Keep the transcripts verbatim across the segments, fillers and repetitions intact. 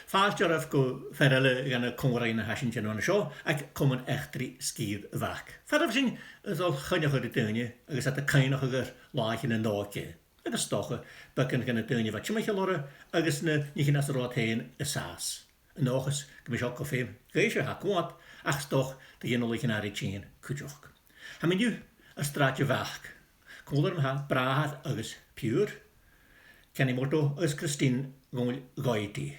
Fàilte oirbh gu fear eile dha na còmhraidhean a tha sinn a' dèanamh an seo aig Comann Eachdraidh Sgìre a' Bhac. Far a bheil sinn a' dol a choinneachadh ri daoine agus iad a' cuimhneachadh air làithean an òige, agus 's dòcha beagan dha na daoine a bha timcheall orra agus na nithean anns an robh iad fhèin an sàs. An dòchas gum bi seo gu feum dhuibhse a tha a' coimhead, ach 's dòcha do ghinealaich an àirigh tighinn cuideachd. Tha mi an-diugh air Sràid a' Bhac. Còmhla rium tha bràthair agus piuthar, Kenny Murdo agus Christine Dhòmhnaill Ghoidy.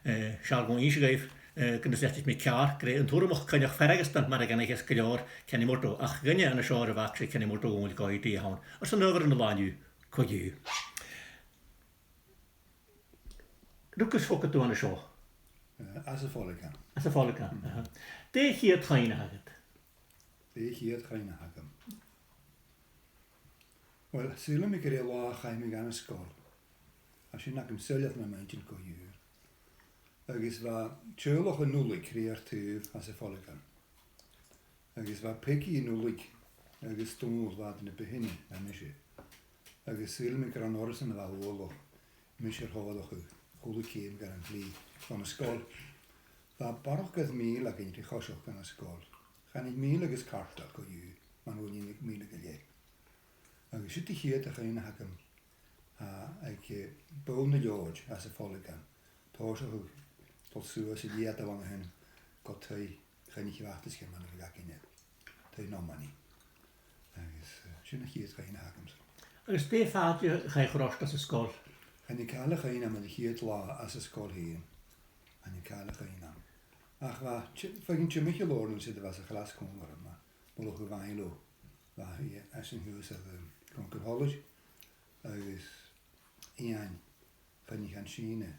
Eh, 's fheàrr dhomh innse dhuibh, eh, gun do dh'fhairich mi ceàrr, gur e an t-Urramach Coinneach Fearghastan, mar a dh'aithnicheas gu leòr Kenny Murdo, ach dhuinne an seo air a' Bhac, 's e Kenny Murdo Dhòmhnaill Ghoidy a th' ann. Airson adhbhar an latha an-diugh, co-dhiù. Rugadh is thogadh tu an seo? Eh, anns a' Phòlaigean. Anns a' Phòlaigean, aha. Dè a' chiad chuimhne a th' agad? Dè a' chiad chuimhne a th' agam? Uill, saoilidh mi gur e an latha a chaidh mi dhan an sgoil. Tha sin agam soilleir nam inntinn co-dhiù. Agus bha teaghlach an Ualaig ri ar taobh anns a' Phòlaigean. Agus bha Peigi an Ualaig agus Dòmhnall, bha iad na bu shine na mise. Agus saoilidh mi gur ann orrasan a bha uallach, mise air thòiseachadh a h-uile ceum dhan an t-slighe bhon an sgoil. Bha barrachd air mìle againn ri choiseachd dhan an sgoil. Chan eil mìle agus cairteal co-dhiù, mura h-eil mìle gu leth. Agus siud a' chiad chuimhne a th' agam, a, aig, eh, bonn na leòid anns a' Phòlaigean. Tòiseachadh a' dol suas an leathad a bh' ann a shin gu taigh Choinnich Bhàctaisgeir, mar a bhiodh againne, taigh Nomaini. Agus, eh, sin a' chiad chuimhne a th' agamsa. Agus dè fàilte a chaidh a chur ort anns an sgoil? Chan eil càil a chuimhne agam air a' chiad latha anns an sgoil fhèin. Chan eil càil a chuimhne agam. Ach bha, ti-, feadhainn timcheall oirnn, siud a bha sa chlas còmhla rium, ma, Mullach a' Bhainleò, bha i às an Heussair, um, Concar Sholais, agus Iain Choinnich an Sìne,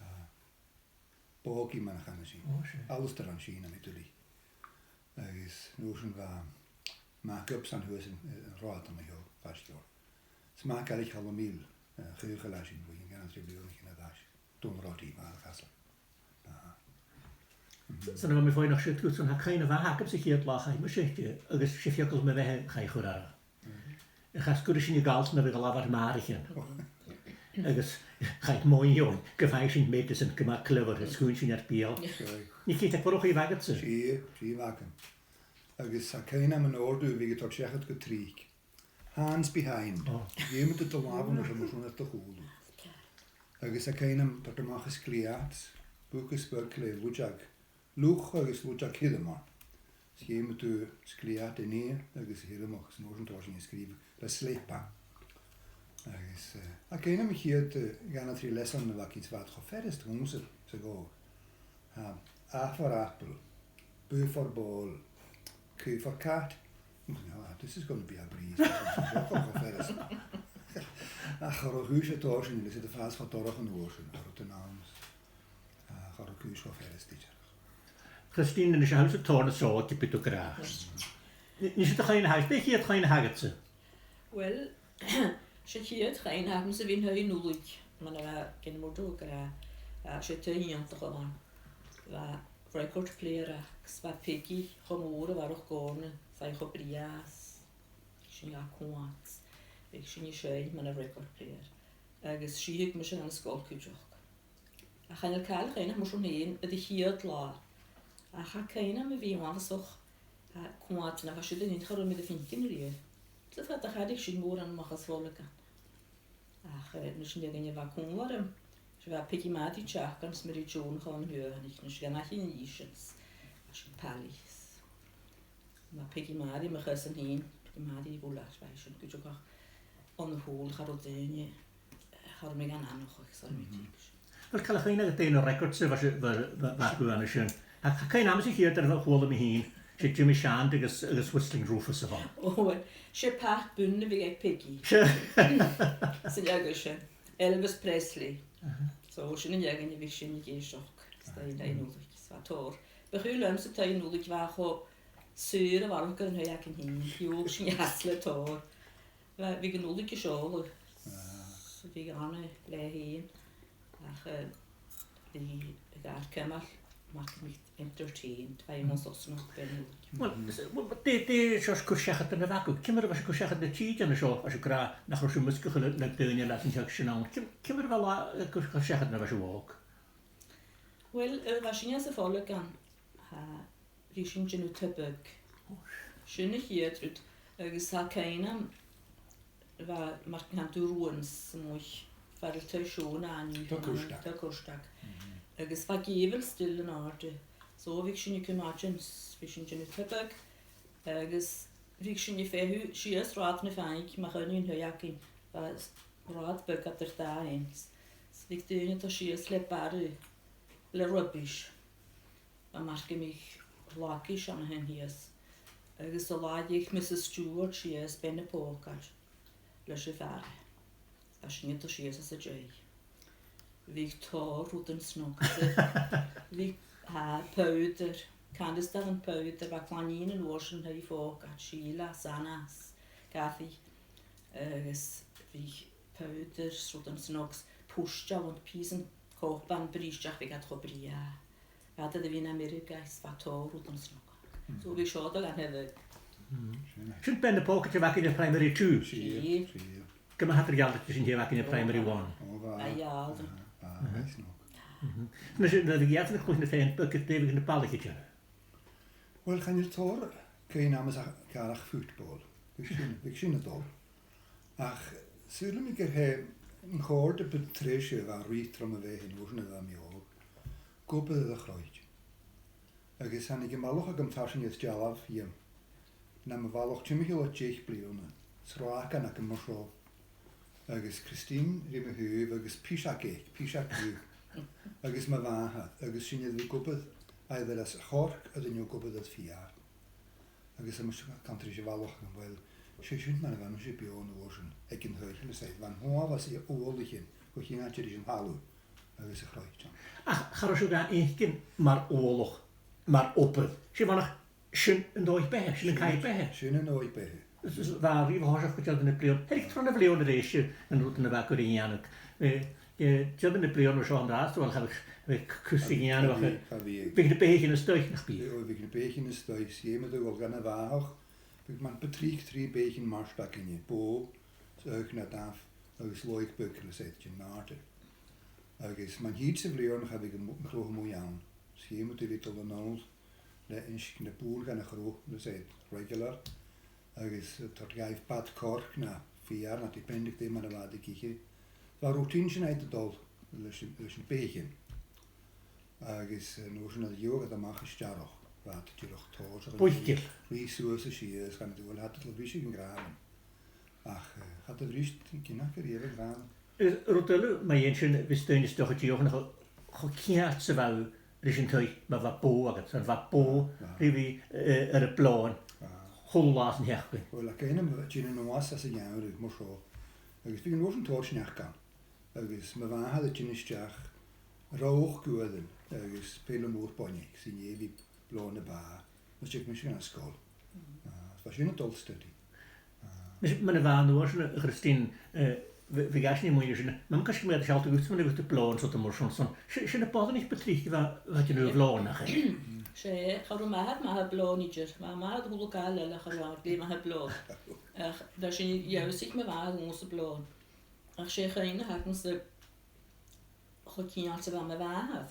a, Bògaidh, mar a chanas sinn. Ò, seadh. Alasdair an Sìne, am Italy. Agus an uair sin bha Mac Gibson shuas an, an rathad an seo, faisg oirnn. Is Mac Ealaich Chaluim Mhill, eh, chaochail e sin, bho chionn ceann trì bliadhnaichean air ais. Dùn Ròdaidh, Mhàr a' Chasail. Aha. Mhm. Sin a bha mi a' faighneachd siud dhut, 's ann tha cuimhne mhath agamsa a' chiad latha a chaidh mise aice, agus 's e fiaclan mo bheatha a chaidh a chur oirre. Mhm. Ach às dèidh sin a' gabhail sin a bhith a' labhairt màthraichean. Agus chaidh mothachadh gu faigheadh sinn medicine gu math clever, is dhùin sinn air beul. Right. Nì Ceit, a bheil barrachd a bh' agadsa? 'S e, 's e a bh' agam. Agus tha cuimhne agam an òrdugh a bhiodh a' toirt seachad gu tric. Hands behind. Ò. Dh'fheumadh tu do làmhan a chur mar sin air do chùlaibh. Agus tha cuimhne agam toirt a-mach an sglèat, buca speuclairean, luideag luch agus luideag thioram. Is dh'fheumadh tu an sglèat a nighe agus a thioramachadh, is an uair sin tòiseachadh a' sgrìobhadh le sleipeadh. Agus, eh, tha cuimhne agam a' chiad, eh, dhà no trì leasanan a bh' againn, 's bha iad cho furasta dhòmhsa sa Ghàidhlig. Tha A for apple, B for ball, C for cat. No, this is gonna be a breeze. Cho furasta. Ach cha robh a' chùis a' tòiseachadh, leis a' fàs cho dorcha an uair sin, cha robh tu in ann. Ach cha robh a' chùis cho furasta idir. Christine, a-nis, tha thusa tòrr nas òige na bha thu ag ràdh. Nì, nì sinn do chuimhne a th' agad, dè a' chiad chuimhne a th' agadsa? Uill, 's e a' chiad chuimhne a th' agamsa bhith an taigh an Ualaig, mar a bha Kenny Murdo ag ràdh, a, 's e taigh iongantach a bh' ann. Bha record player aca, 's bha Peigi cho mòr a bharrachd oirnn, bha i cho brèagha, bhiodh sinn ga coimhead, bhiodh sinn a' seinn mun a' record player. Agus sìtheadh mise dhan an sgoil cuideachd. Ach chan eil càil a chuimhne agam airson fhèin air a' chiad latha. Ach tha cuimhne agam a bhith uabhasach, a, coimhead na bha siud an-diugh, cha robh mi air a faicinn a-riamh. Is fada cha do chuir sinn mòran a-mach às a' Phòlaigean. Ach, eh, nuair sin, an fheadhainn a bha còmhla rium, 's e bha Peigi Màiri Teachartaigh, is Mary Joan Chaluim Sheonaidh, nuair sin, gan aithne an dithis, bha sinn pally. Bha Peigi Màiri, mo chousin fhìn, Peigi Màiri Bhullard, bha i sin cuideachd on a whole, cha robh daoine, cha robh mi gan aithneachadh, so mi Mhm. Uill, càil a chuimhne agad dè na records a bha, bha, bha, bha aca an sin? Tha, tha cuimhne agamsa a' chiad fhear a chuala mi fhìn, 's e Jimmy Shand agus, agus Whistling Rufus a bh' ann. Ò, uill, 's e Pat Boone a bhiodh aig Peigi. Seadh. San leagan sin. Elvis Presley. Aha. So, sin an leagan a bhiodh sinn ag èisteachd. Is Aha. Taigh an Ualaig, is bha tòrr. Bu chaomh leamsa taigh an Ualaig, bha e cho saor a bharrachd air an taigh againn fhìn. Gheibheadh sinn às le tòrr. Bha, bhiodh an Ualaig a' seòladh. Ah. So bhiodh e ann leatha fhèin. Ach, eh, bhiodh e a' gabhail cumail, mar gum biodh entertained, bha e mòr sòsanach, Beinn Ualaig. Uill, is, uill, dè, dè seòrsa cur-seachadan a bh' agaibh? Ciamar a bha sibh a' cur seachad na tìde an seo, a bha sibh ag ràdh nach robh sibh mosgach le, le daoine leis an t-seachdain ann? Ciam-, ciamar a bha là, eh, cur, cur-seachadan a bha sibh òg? Uill, eh, bha sinn anns a' Phòlagan, tha, bha sinn a' dèanamh tubag. Sin a' chiad rud, agus tha cuimhn' agam, bha, mar a chanadh tu, ruins, a-muigh, far an taigh Seonaidh an-diugh. Taigh Cuirsteag. Taigh Cuirsteag. Mhm. Agus bha an geamhail still in àirde. So bhiodh sinn a' cumail, bhiodh sinn a' dèanamh tubag, agus bhiodh sinn a' feitheamh sìos Rathad na Faing, ma choinnich an taigh againn, bha s-, rathad beag eadar dà fheansa. 'S bhiodh daoine a' dol sìos le barrachd, le rubbish. Bha mar gum biodh lagais ann a shin shìos. Agus an latha dh'fheuch Mrs Stewart sìos bean na pòcaid leis a' bharrachd. Bha sinn a' dol sìos às a dèidh. Bhiodh tòrr rudan snog. Bhiodh, tha, powder, canastair de phowder, bha clann-nighean an uair sin, tha, phòcaid, Sheila, Sanas, Cathy, agus bhiodh powder, rudan snog, puist ann, pìosan copain briste, ach bhiodh iad cho brèagha. Bha iad air a bhith na mìrgeis, bha tòrr rudan snog. Mm. So bhiodh seo a' dol dhan taigh. Mm. Sin e. Sin bean na pòcaid a bh' againn aig Primary Two. 'S e, 's e. Gum biodh iad a' gealltainn sin, tha, a bh' againn aig Primary One. O, bha. Bha, bha, bha, snog. Mhm. Nuair a bhiodh iad a' cluich na fèin, bhiodh iad a' dèanamh na balaich a-nis. Uill, chan eil tòrr cuimhn' agam air ach, ach football. Bhiodh sin, bhiodh sin a' dol. Ach saoilidh mi gur e an còrr de bhad treise a bha a' ruith trom a' bheatha an uair sin a bha mi òg, ag obair air a' chroit. Agus thàinig am balach agam tarsainn air dealbh dhìom, nam bhalach timcheall air deich bliadhna, sràcan agam mar seo, agus Christine ri mo thaobh, agus piseag aice, piseag dhubh, agus mo mhàthair, agus sinn air a bhith ag obair, air a bhith air a' chorc, air a bhith ag obair air feur. Agus tha mise a' cantainn ris a' bhalach agam, uill, 's e sin mar a bha mise beò an uair sin, aig an taigh, leis a' bhan-uabhas a h-uile sìon, gu h-àraidh ris an talamh agus a' chroit ann. Ach cha robh sibh ga fhaicinn mar uallach, mar obair. 'S e, bha, nach e sin an dòigh-beatha, sin an càil-beatha. Sin an dòigh-beatha. Is, is bha e ri bhith a' tòiseachadh gu dearbh na bliadhna. Thàinig tron a' bhliadhna a-rithist an rud a bha gu ruige a dhèanamh. Eh, eh, deich bliadhna no seo an-dràsta, uill, cha bhiodh, cha bhiodh cus ri dhèanamh, ach bhiodh, bhiodh na beathaichean a-staigh, nach biodh? Bhiodh, bhiodh na beathaichean a-staigh, 's dh'fheumadh tu a dhol gun a' bhàthach, bhiodh mar bu trice trì beathaichean mart againne, bò, 's aoigh no damh, agus lòig beag le sèid dhen nàrdair. Agus mun tìde sa bhliadhna cha bhiodh am, am crodh a-muigh ann. 'S dh'fheumadh tu a bhith a' dol a-null le innse na bùirn dhan a' chrodh, le sèid regular, agus, eh, toirt dhaibh bad coirce no feur, no depending dè mar a bha iad ag ithe. Bha routine sin aca a' dol leis, leis na beathaichean. Agus, eh, an uair sin a' ghearradh a-mach as t-earrach, bha iad dìreach a' tòiseachadh. Buiceil. Ruith suas is sìos, chan eil dùil, tha iad a' dol a bhriseadh an gràmain. Ach, eh, cha do bhrist iad gu riamh an gràmain. Is rud eile, ma dheidhinn sin, bhiodh daoine a-staigh a' dìochuimhneachadh cho ceart 's a bha thu ris an taigh, ma bha bò agad, 's ann a bha bò, ah, ri bhith, eh, air a' bhlòn, ah, a h-uile latha san t-seachdain. Uill, tha cuimhn' agam a bhith a' tighinn a-nuas às a' gheamhradh mar seo, agus bhiodh an uair sin tòrr sneachda ann, agus mo mhàthair a' tighinn a-steach, reothadh gualainn, agus peile mòr bainne, 's i an dèidh a bhith a' bleoghann na bà, mus tigeadh mise dhan sgoil. Ah, bha sin a' dol steady. Ah. Nis, mar a bha an uair sin, a Christine, eh, bh-, bhiodh esan a' moladh sin, mar a chì mi iad a' sealltainn dhut, mar a bhiodh iad a' bleoghann 's a h-uile rud mar sin, 's ann, 's e, 's e na boireannaich bu trice a bha, bha a' dèanamh a' bhleoghainn, nach e? 'S e, cha robh m' athair math air bleoghann idir, bha m' athair a h-uile càil eile, cha robh e glè mhath air bleoghann. Ach, bha sinn, dh'ionnsaich mo mhàthair dhòmhsa bleoghann. Ach 's e a' chuimhne a th' agamsa cho ceart 's a bha mo mhàthair.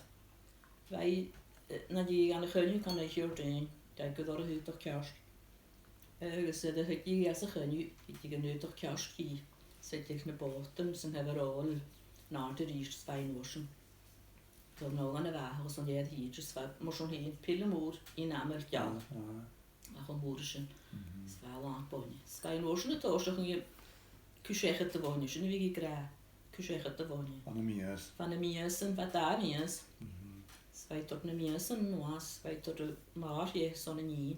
Bha i, eh, na dhèidh dhan a' choinneamh, chan eil fhios agam, dè gu robh a h-aodach ceart. Agus nuair a thigeadh i às a' choinneamh, thigeadh an aodach ceart dhi, 's thèigeadh na bòtannan 's an t-overall an-àirde a-rithist, 's bha i an uair sin. Gu robh i na bha, agus an dèidh a thìde, 's bha, mar sin fhèin, peile mòr enamel geal. Ah, ah. Ach am mòr sin. Mhm. 'S bha làn bainne. 'S bha i an uair sin a' tòiseachadh a' cur seachad a' bhainne, sin a bhiodh i ag ràdh, cur seachad a' bhainne. Ann am mìos. Bha na mìosan, bha dà mhìos. Mhm. 'S bha i a' toirt na mìosan a-nuas, 's bha i a' toirt am màr dheth son an ìre.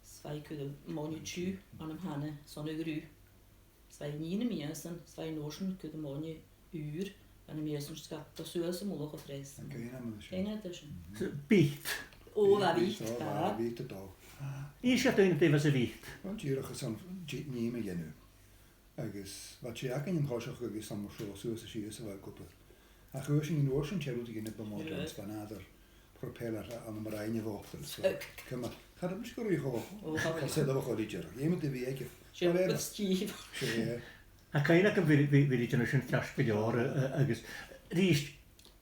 'S bha i a' cur am bainne tiugh ann am pana son a' ghruth. 'S bha i a' nighe na mìosan, 's bha i an uair sin a' cur am bainne ùr, bha na mìosan sgapta suas am mullach a' phreas. An cuimhne agad sin? An cuimhne agad sin? Mhm. 'S e bit. O, bha bit, bit, o, bha, bha bit a' dol. Innis dhuinn dè bh' anns a' bhit. Uill, dìreach 's ann, dì-, nì mi a dhèanamh. Agus bha tè againn an toiseach agus 's ann mar seo suas is sìos a bha i ag obair. Ach uair sin, an uair sin, tè rud a dhèanamh bu mhothachail, 's bha an ath propeller ann am broinn a' bhotail. So, cuimhne, cha robh mise gu ruige cho, o, cha robh, cho soirbheachail idir. Dh'fheumadh tu bhith aige. 'S e, whatever. But Steve. 'S e. Tha cuimhne agam bhith, bhith, bhith a' dèanamh sin ceart gu leòr, eh, agus a-rithist,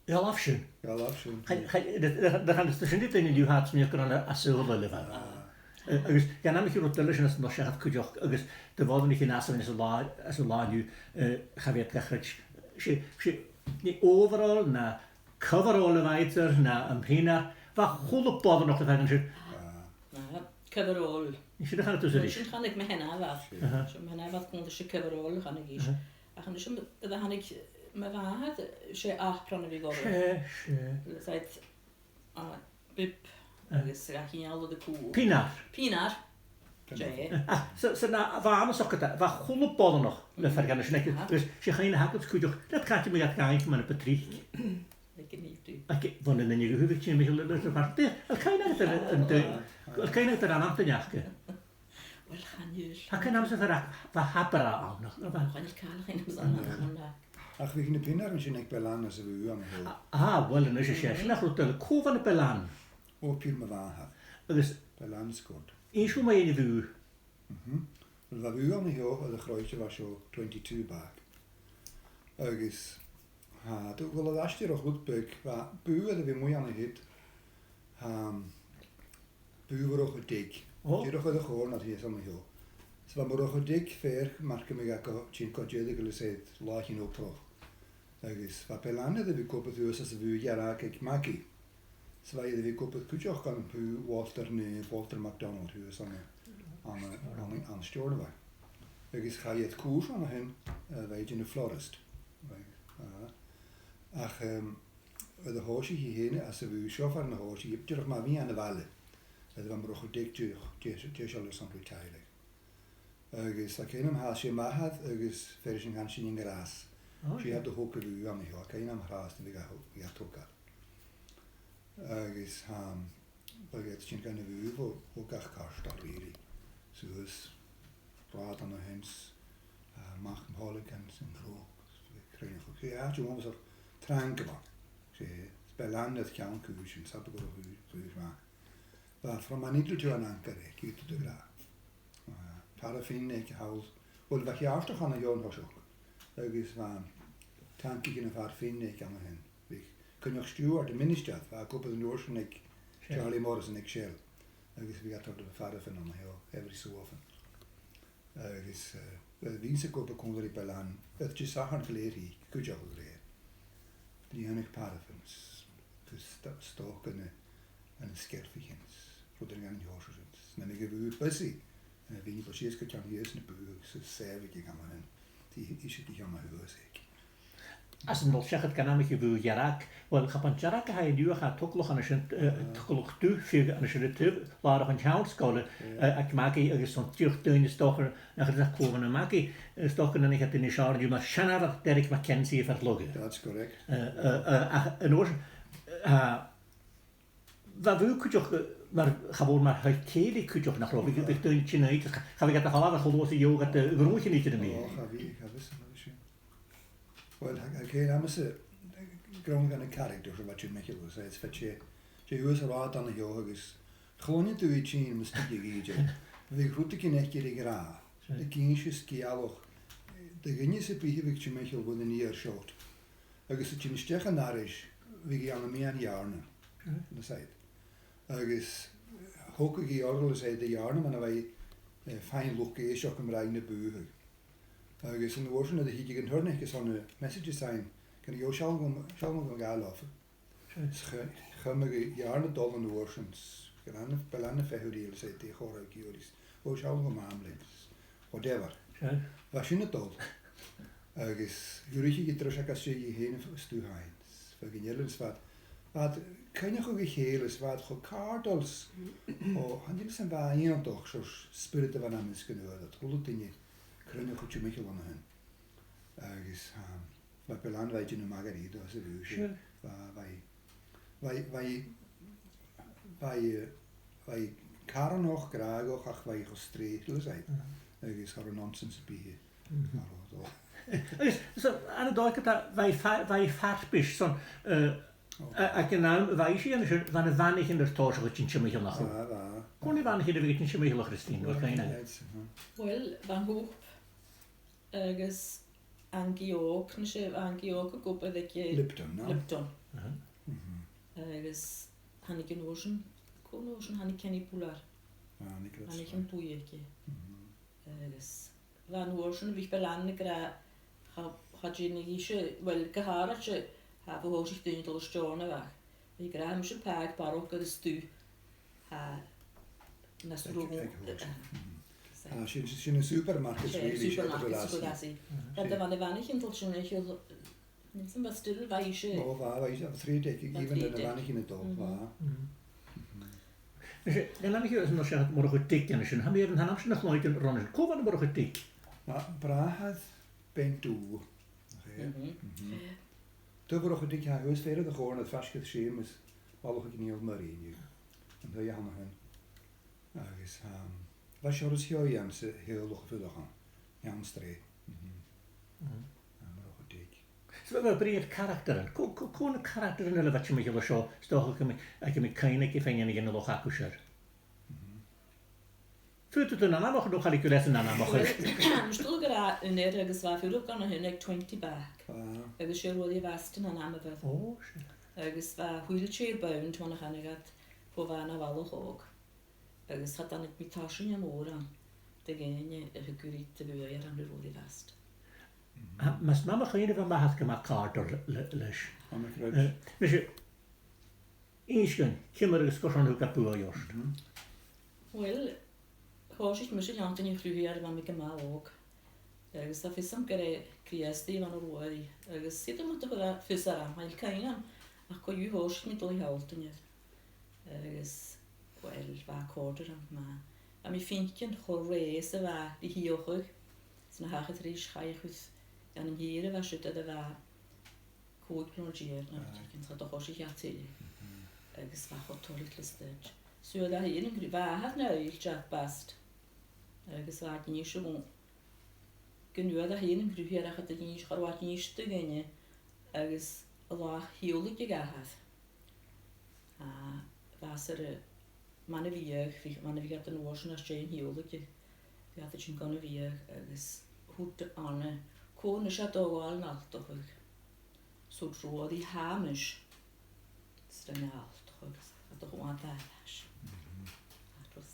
Dh'fhalbh sin. Dh'fhalbh sin. Chaidh, chaidh, na, na, na, na, sin daoine an-diugh a tha a' smaoineachadh gur ann a, a shaoghal a bha. Ah. Eh, agus dh'ainmich iad rud eile sin anns an latha seachad cuideachd, agus do bhàsaich iad an-dràsta anns an latha, anns an latha an-diugh, eh, cha bhi iad ga chreids. 'S e, 's e, an overall, na coverall a bh' aca, na am pionar, bha a h-uile boireannach a' faighinn sin. Ah. Ah, coverall. Sin a chanadh tusa ris. Sin a chanadh mo sheanmhair. Aha. Sin mo sheanmhair, cunntas, 's e coverall a chanadh ise. Aha. Ach an uair sin, nuair a thàinig mo mhàthair, 's e apron a bhiodh oirre. 'S e, 's e. Le, said, ah, bib agus a' cheangal air a cùl. Pionar. Pionar. Pionar. 'S e. Ah, so, so na, bha e ann an socair, bha a h-uile boireannach le fear dhen sin aige, aha, agus 's e a' chuimhne a th' agam cuideachd, le càit am biodh iad ga fhaicinn, mar a bu tric. Aig an ìre. Aig, bhon an uair a thàinig Timcheall a-rithist, a bheil cuimhne agad air an, an, a bheil cuimhne agad air an amadain aca? Uill, chan eil. Tha cuimhne agamsa air, bha Habra ann, nach robh? Chan eil càil a chuimhne agamsa ann, nach robh? Ach bhiodh na pionairean sin aig Bellann anns a' bhùth an seo. Ah, uill, a-nis, 's e sin a' rud eile, cò bh' ann am Bellann? Ò, pìr mo mhàthar. Agus Bellann Scott. Innis dhomh mu dheidhinn a' bhùth. Mhm. Uill, bha bùth an seo air a' chroit a bha seo, twenty-two back. Agus, tha, do, uill, air ais dìreach rud beag, bha bùth air a bhith a-muigh an siud, tha, bùth Mhurchaidh Dheag. Ò. Dìreach air a' chòrnair shìos an seo. 'S bha Murchadh Dheag fhèin, mar gum biodh, a' tighinn gu deireadh, le, said, Loch an Obrach. Agus bha Bellann air a bhith ag obair shuas anns a' bhùth dhearg aig Maggie. 'S bha iad air a bhith ag obair cuideachd ann am bùth Walter Naomh, Walter MacDonald, shuas ann an, ann an, ann an, ann an Steòrnabhagh. Agus chaidh iad cùis an sin, eh, bha iad ann am florist. Right. Ah. Ach, em, nuair a thòisich i fhèin anns a' bhùth seo, far an do thòisich i, dìreach mar a bha i ann am baile, nuair a bha Murchadh Dheag deiseil, deiseil airson retiring. Agus tha cuimhne agam, tha, 's e m' athair agus fear eile a th' ann an sin, an Gras. Ò, seadh. 'S iad a thog a' bhùth an seo, tha cuimhne agam an-dràsta, bhiodh e, bhiodh e a' togail. Agus, um, bhiodh iad a' tighinn dhan a' bhùth bho, bho gach caisteal, really. Suas, rathad an sin, uh, Mac Mulligan, an Cnoc, Cruinneachadh. 'S e àite uabhasach trang a bh' ann. 'S e, 's Bellann air ceann cùisean, 's dòcha gun robh cùis, cùis math. Bha from an intil to an anchor aige, ged a tha thu ag ràdh. Ah, paraffin aig a' thall. Uill, bha ceartachadh an seo an toiseach, agus bha tancaichean paraffin aig an sin. Bha Coinneach Stiùbhart, am ministear, bha e ag obair an uair sin aig Shell. Charlie Morrison aig Shell, agus bhiodh e a' toirt paraffin an seo every so often. Agus, eh, uill, bhithinn-sa ag obair còmhla ri Bellann, air Disathairne gu lèir, cuideachd gu lèir. Bhithinn a' dèanamh paraffin, s-, gus sto-, stoc ann an, ann an sgeilpichean, rudan dhen t-seòrsa sin. Nuair a bhiodh a' bhùth busy, eh, bhithinn a' dol sìos gu ceann shìos na bùtha agus a' sèimheachadh an sin. Bha i, i sìos gu ceann a' bhùth aige. Anns an dol seachad gun amaicheadh a' bhùth dhearg, uill, cha b' ann dearg a tha i an-diugh, tha togalach an sin, eh, togalach dubh fiadhaich an sin, taobh làrach an t-seann sgoile, eh, aig Maggie agus 's ann dìreach daoine, 's dòcha, nach eil fhios cò bh' ann am Maggie, eh, 's dòcha gun aithnich iad i an-seo an-diugh mar seanmhair Derek MacKenzie, am fear-lagha. That's correct. Eh, eh, eh, ach an uair sin, eh, bha a' bhùth cuideachd, eh, mar, cha mhòr mar shochair cèilidh cuideachd, nach robh, bhiodh, bhiodh daoine a' tighinn a-nise, cha bhiodh iad a' falbh a h-uile latha sa gheamhradh, eh, a' ghnothaichean idir a-nis. Ò, cha bhiodh, cha bhiodh sin, cha bhiodh sin. Uill, tha, tha cuimhne agamsa, eh, grunn dhen a' character sin a bha Timcheall, is, is bha e, 's e shuas an rathad an seo agus chluinneadh tu i a' tighinn mus tigeadh i idir. Bhiodh rudeigin aice ri ràdh. Sure. Ag innse sgeulachd, eh, do dhuine sam bith a bhiodh Timcheall bhon an iar shot. Agus a' tighinn a-steach an doras, bhiodh i ann am meadhan an earnain. Sure. An side. Agus thogadh i oirre, is e, dhan earnach mar a bha i, eh, a' faighinn luchd-èisteachd am broinn na bùtha. Agus an uair sin, nuair a thigeadh an t-earnach airson a' message a' seinn, gun, "Ò, seall dhomh, seall dhomh gabhail oirre." Sure. Is chu-, chumadh an t-earnach a' dol an uair sin, is gun ann, Bellann a' feitheamh ris, is e, dè chòrd ris, "Ò, seall dhomh am leanabh," whatever. Sure. Bha sin a' dol. Agus dh'fhuirichidh i trusadh agus 's e i fhèin a' stuth fhaighinn. Bha i gu lèir, is bha iad, bha iad a' coinneachadh ri chèile, is bha iad cho càirdeil, is, ò, chan eil fhios agam, bha e iongantach, seòrsa spiorad a bh' ann am measg an uair, a h-uile duine a' cruinneachadh Timcheall an sin. Agus, um, bha Bellann, bha i a' dèanamh magaidh dha sa bhùth. Sure. Bha, bha i, bha i, bha i, bha i, eh, bha i carthannach, gràdhach, ach bha i cho straight, leis a' said. Mhm. Agus cha robh nonsense sam bith. Mhm. Cha robh, so. Agus, so, ann an dòigh, bha i fa-, bha i farpais, son, eh, a-, aig an àm a bha i sin, bha na bhanaichean air tòiseachadh a' tighinn timcheall, nach robh? Bha, bha. Cò na bhanaichean a bhiodh a' tighinn timcheall, a Christine, a bheil cuimhne agad? Uill, Bhan Hope agus Angaidh òg, nise, angaidh òg ag obair aig, eh, Lipton, no? Lipton. Aha. Mhm. Agus thàinig an uair sin, cò an uair sin thàinig Kenny Pollard? Thàinig, that's right. Thàinig am buidhe aige. Mhm. Agus bha an uair sin, bha Bellann ag ràdh, cha, cha dèanadh ise, well, gu h-àraidh, cha, bha, thòisich daoine a' dol a Steòrnabhagh. Bha i ag ràdh, mise pàigheadh barrachd air an stuth, tha, nas rùn. Aig, aig a' Hòisich. Mhm. Ah, sin, sin an supermarket, really, sin an supermarket, sin an rud a bh' ann. Bha, bha na bhanaichean a' dol sin, a' chiall, nì sin, bha still, bha ise. Ò, bha, bha ise, three deck, even na bhanaichean a' dol, bha. Mhm. Nise, an ann a-nis, an uair sin, Murchadh Dìg an sin, tha mi air an t-ainm sin a chluinntinn roimhe. Cò bh' ann am Murchadh Dìg? Bha bràthair Beinn Dubh. Mhm. Mhm. Tha Murchadh Dìg, tha e shuas far an do chòrnair faisg air Seumas, Baile Chìonaidh Murchaidh an-diugh. An taigh a th' ann a shin. Agus, um, bha Seòras Sheonaidh anns a' theaghlach a' fuireach ann, ann an Sreath. Mhm. Mhm. Am Murchadh Dìg. So, bha, bha brìgh charactaran. Cò, cò, cò na caractaran eile a bha timcheall an seo, 's dòcha gum bi, gum bi cuimhne agaibh fhèin air an loch agaibhse air? Mhm. Faodaidh tu an t-ainm a chur, no chan eil càil air an t-ainm a chur. Well, 's dòcha gur e Uinneag agus bha e a' fuireach ann a shin aig twenty back. Ah. Agus 's e Ruairidh Bhast an t-ainm a bh' air. Ò, seadh. Agus bha e wheelchair bound, mar a chanadh iad, bho bha e na bhalach òg. Agus cha tàinig mi tarsainn mòran de dhaoine a thug ri do bhuaidh air an Ruairidh Bhast. Tha, mas math mo chuimhne bha m' athair gu math càirdeil le, le, leis. Tha mi a' creids'. Eh, nise, innis dhuinn, ciamar agus carson a thug e buaidh ort? Mhm. Well, thòisich mise a' leantainn a' chruthachaidh nuair a bha mi gu math òg. Agus tha fios agam gur e Crìosdaidh a bh' ann an Ruairidh, agus 's e do mhòr a chuir e fios orm, chan eil cuimhn' agam, ach co-dhiù thòisich mi a' dol a shealltainn air. Agus, well, bha e a' còrdadh rium, ma, bha mi a' faicinn cho rèidh 's a bha e ri thiodhlacadh, 's na thachair ris, chaidh e a chur dhan an tìr a bha siud, a bha còig bliadhna deug no, aye, rudeigin, 's cha do choisich e tuilleadh. Mhm. Agus bha e cho toilichte le staid. Saoil e fhèin an cru-, bha e na fhoillseach air Bast. Agus bha e ag innse dhomh gun d' fhuair e fhèin an cruth air, ach cha do dh'innis, cha robh e ag innse do dhuine, agus an là a thiodhlaiceadh e a h-athair, a, bha e air a, mar a bhiodh, bha, mar a bhiodh iad an uair sin às dèidh an tiodhlacaidh, bhiodh iad a' tighinn gun a' bhiadh agus thuirt Anna, "Cò a-nis a tha dol a ghabhail an altachadh?" 'S thuirt Ruairidh, "Tha mise." 'S rinn e altachadh agus cha do dh'fhan e air ais. Mhm. That was...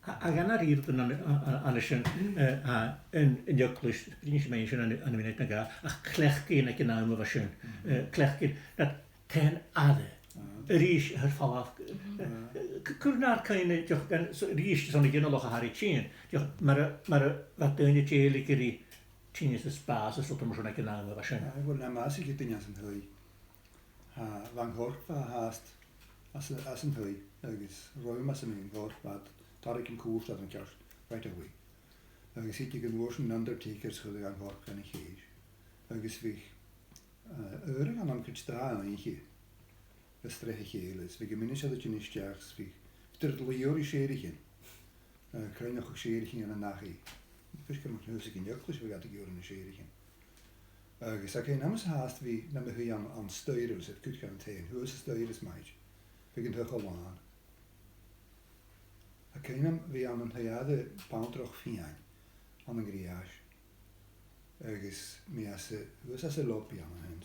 A, a dh'aindeoin an, an, an, an sin, eh, a, an, an eaglais, bruidhinn sinn mu dheidhinn sin an, an mhionaid no dhà, ach cleachdaidhean aig an àm a bha sin, mhm, eh, cleachdaidhean, na, taighean aire. Ah. A-rithist, air falbh, mhm, eh, c-, cuir nar cuimhne, dìreach, gun, so, a-rithist, son a' ghinealach a tha ri tighinn, dìreach, mar a, mar a bha daoine dèiligeadh ri tinneas is spàs is rudan mar sin aig an àm a bha sin. Ah, well, nam measg aig daoine às an taigh. Tha, bha an corp, bha e fhathast às a, às an taigh, agus rùm às a' mheadhan-chorp, bha tarraing cùisean ceart right away. Agus thigeadh an uair sin an undertaker 's chuireadh an corp dhan a' chèis. Agus bhiodh, eh, uaireannan cuid dà oidhche a' sreath a chèile, is bhiodh am ministear a' tighinn a-steach, is bhiodh, bhiodh iad a' dol a dh'iarraidh sèithrichean. Eh, cruinneachadh sèithrichean ann an dachaigh. Feasgar mun cuairt aig an eaglais, bhiodh iad ag iarraidh na sèithrichean. Agus tha cuimhn' agamsa fhathast bhith nam shuidhe ann an, an staidhre, is iad cuid dhen taigh shuas an staidhre is math, bhiodh an taigh cho làn. Tha cuimhn' agam bhith ann an taigh air a' Bhantrach Fiadhain ann an Griais. Agus mi às a, shuas às an lobby ann a shin.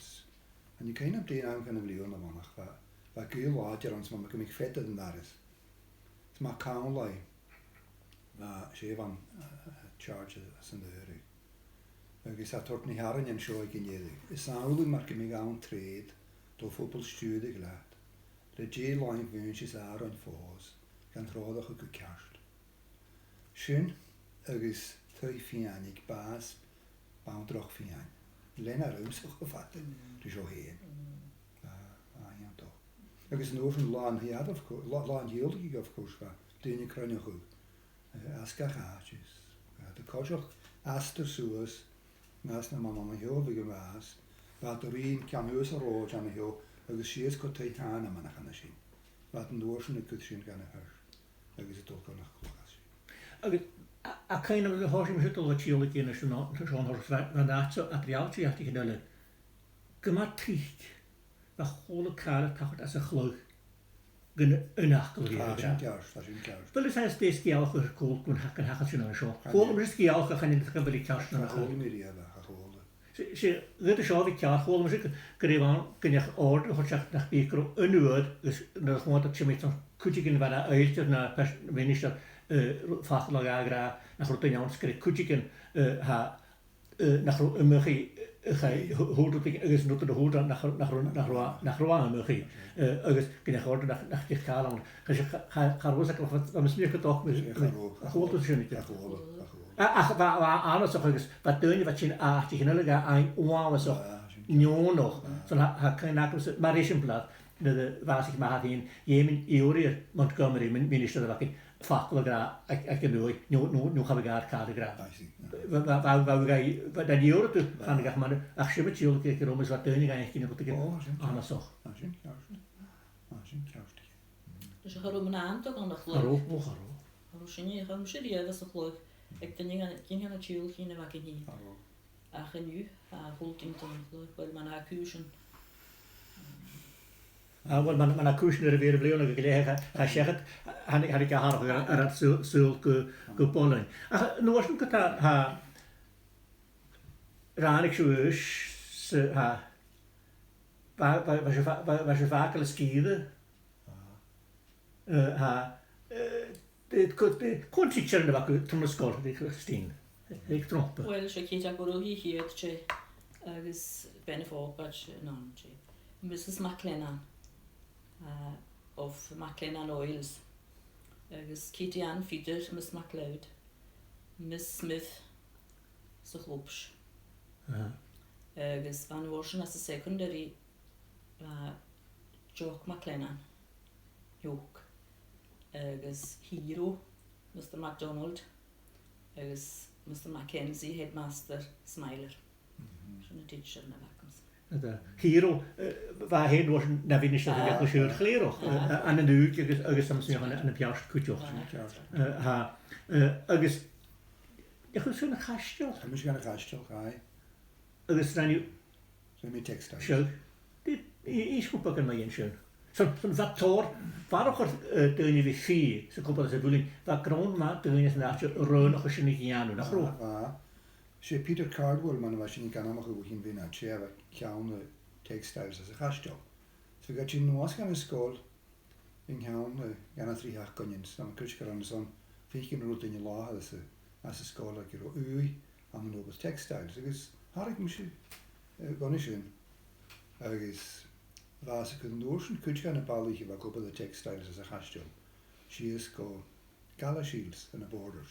Chan eil cuimhn' agam dè an t-ainm a bh' air a' bhanach, bha, bha gaoth làidir ann 's mar gum biodh feadar an dorais. 'S ma chunna mi, bha sibh ann, eh, charge às an doras. Agus tha tòrr na h-earrannan seo aig an deireadh. Is samhlaidh mar gum biodh ann treud, do phoball stiùireadh leat, le dè làimh mhùinntis àrainn fòs, gan treòrachadh gu ceart. Sin agus taigh Fiadhain aig bàs Bhantrach Fiadhain. Lean e riumsa cho fada ri seo fhèin. Mm. Ah, ah, iongantach. Agus an uair sin Là an Taigh, of course, Là, Là an Tiodhlacaidh, of course, bha daoine a' cruinneachadh, eh, às gach àite is, eh, a' coiseachd astar suas, às na manaich an seo, bhiodh am bàs, bha iad a' ruighinn ceann shuas an rathaid an seo, agus sìos gu Taigh Sheáin a-mach an sin. Bha iad an uair sin a' cur sin dhan a' chairt agus a' dol gun a' chloich às sin. Agus a, a, cuimhn' agam, thòisich mise a' dol a' tiodhlacadh an uair sin, an uair sin, bha, bha an t-àite, an t-àite, an t-àite, an t-àite, gu math tric, bha a h-uile càil a' tachairt às a' chloich gun aon fhacal a bhith aige. Tha sin ceart, tha sin ceart. Bheil fhios agad dè an sgeulachd a th' air cùl gun thac-, gun thachair sin an seo? Chan eil. Chuala mise sgeulachd, ach chan eil fhios agam bheil i ceart no chan eil. Chuala mi riamh, ach chuala. 'S e, ged a tha seo a' bhith ceart, chuala mise gu, gu robh ann gun deach òrdain a chur seachad nach biodh gu robh aon uair agus nuair a chunnaic sinn cuideigin a bha na fhoillseach no pears-, ministear, eh, facal no dhà ag ràdh nach robh duine ann 's gun robh cuideigin, eh, tha, eh, nach robh iomchaidh, eh, chaidh, th-, thuirt iad agus an rud a thuirt iad nach, nach robh, nach robh, nach robh e iomchaidh. Eh, agus gun deach òrdain nach, nach deach càil ann. Cha, cha, cha, cha robh fhios agam, bha, bha mise gu dòcha, cha robh, cha chuala tu sin idir. Cha chuala, cha chuala. A-, ach bha, bha e annasach agus bha daoine a bha tighinn à àite chineal a dh'fhaighinn uabhasach neònach. Bha, sin ceart. Son tha, tha cuimhne agamsa, mar eisimpleir, nuair a bhàsaich m' athair fhèin, dh'fheumainn iarraidh air Montgomery, min-, ministear a bh' againn, facal a ràdh aig, aig an uaigh, no, no, no cha bhi gàir càil a ràdh. I see, yeah. Bha, bha, bha, bha, bha, bha, dhan iarraidh tu, bha, chan fhaiceadh mar, ach sin mu dheidhinn gu, gu robh mise, bha daoine a' gabhail a' chinn rud a bha annasach. Ò, sin ceart. Ò, sin ceart. Ò, sin ceart. Is cha robh mnathan againn a' chladh. Cha robh, ò, cha robh. Cha robh sinne, cha robh mise riamh sa chladh. Aig duine, duine dhen an t-saoghal a bh' againn fhìn. Cha robh. Ach an-diugh, a h-uile duine dhen chladh, uill, mar a tha cùisean. Ah, uill, mar, mar a tha cùisean air a bhith air a bhliadhnachadh gu leth, tha, tha seachad, thàinig, thàinig atharrachadh air, air an saoghal, saoghal gu, gu buileach. Ach an uair sin gu, tha, tha, ràinig sibh aois, 's, tha, bha, bha, bha sibh fa-, bha, bha sibh fàgail na sgìre. Eh, tha, eh, eh, co-, eh, cò an tidsear a bh' agaibh tron an sgoil, a Christine? Aig Trompa. Uill, 's e Ceiteag Mhurchaidh a' chiad tè, agus Bean a' Phògaid an aon tè. Mrs MacLennan, eh, of MacLennan Oils. Agus Katie Ann Feeder, Miss MacLeod. Miss Smith, sa chlobs. Aha. Agus bha an uair sin anns a' secondary, bha Jock MacLennan, Jock, agus Hero, Mister MacDonald, agus Mister Mackenzie, headmaster, Smiler. Mhm. Sin na tidsearan a bh' agamsa. Tha, Hero, eh, bha e fhèin an uair sin na mhinistear a' chlèirich, eh, ann an Ùig agus, agus an sin ann am, ann am Peairt cuideachd. Sin ceart. Eh, tha, eh, agus, chaidh thusa dhan a' chaisteal? Chaidh mise dhan a' chaisteal, aye. Agus rinn thu... Rinn mi textiles. Seadh. Dè, i-, innis beagan mu dheidhinn sin. Son, son bha tòrr, far an robh, eh, daoine a bha a' fighe sa chupall sa mhuilinn, bha grunn mhath daoine san àite a' roghnachadh sin a dhèanamh, nach robh? Bha, bha. 'S e Peter Cardwell, mar a bha sinn ag ainmeachadh bho chionn bhliadhna, 's e a bha ceann, eh, textiles anns a' chaisteal. 'S bhiodh e a' tighinn a-nuas dhan an sgoil, an ceann, eh, dha na trì sheachdainean, 's ann a' cur sgaran son, feuchainn an robh duine an làthair anns a', anns an sgoil aig an robh ùidh ann an obair textiles, agus tharraing mise, eh, gu sin. Agus bha e a' cur an uair sin cuid dha na balaich a bha ag obair air textiles anns a' chaisteal sìos gu Galashiels ann am Border,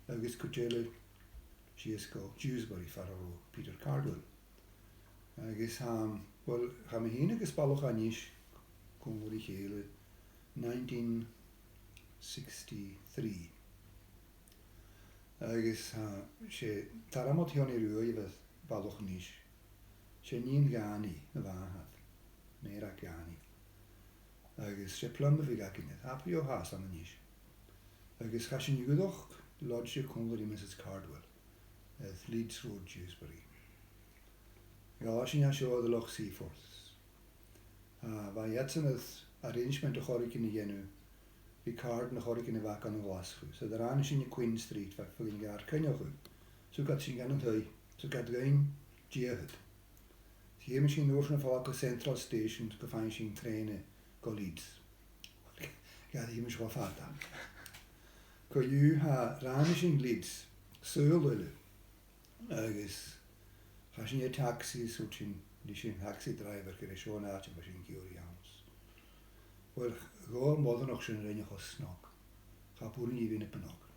agus cuid eile sìos gu Dewsbury far an robh Peter Cardwell. Agus, um, uill, chaidh mi fhìn agus balach a-nis còmhla ri chèile, nineteen sixty-three. Agus, uh, 's e Tormod Sheonaidh Ruaidh a bh' air balach a-nis. 'S e nighean Dhànaidh a bh' air, Mairead Dhànaidh. Agus 's e plumb a bhiodh againne, abair, o, tha e ann a-nis. Agus chaidh sinn a dh'fhuireach lodge còmhla ri Mrs Cardwell air Leeds Road, Dewsbury. Dh'fhalbh sinn à seo air an Loch Seaforth. Ah, bha iadsan air arrangement air choreigin a dhèanamh ri càrd air choreigin a bh' aca ann an Glaschu. So, nuair a ràinig sinn Queen Street, bha feadhainn gar coinneachadh. So, thug iad sinn dhan an taigh, so thug iad dhuinn dìthead. Dh'fheumadh sinn an uair sin a dhol gu Central Station gus am faigheadh sinn trèana gu Leeds. Dh'fheumadh sinn a dhol fada. Co-dhiù, tha, ràinig sinn Leeds, saoghal eile. Agus chaidh sinn air taxi, 's thuirt sinn ris an taxi driver gur e seo an t-àite a bha sinn ag iarraidh ann. Uill, ghobhail modhnachd sin a rinn e cho snog. Cha b' urrainn dhi a bhith na b' fhaighinn.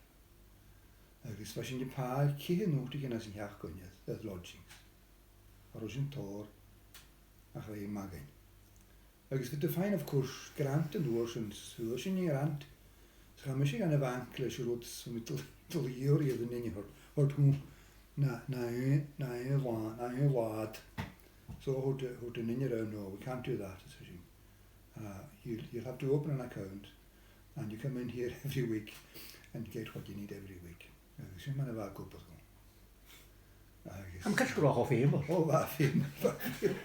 Agus bha sinn a' pàigheadh ceithir notaichean anns an t-seachdain air, air lodgings. Cha robh sin tòrr, ach bha e math dhuinn. Agus bha thu fhèin, of course, grant an uair sin, 's fhuair sinn an grant. 'S chaidh mise dhan a' bhanc leis an rud 's bha mi a' dol, dol a dh'iarraidh air an duine, thuirt, thuirt, "Hm, na, na aon, na aon là, na aon là." So thuirt, thuirt an duine rium, "No, we can't do that," ars esan. "Uh, you'll, you'll have to open an account and you come in here every week and get what you need every week." Agus sin mar a bha e ag obair dhomh. Agus... Am cairt gu robh e feumail? O, bha e feumail, bha e feumail.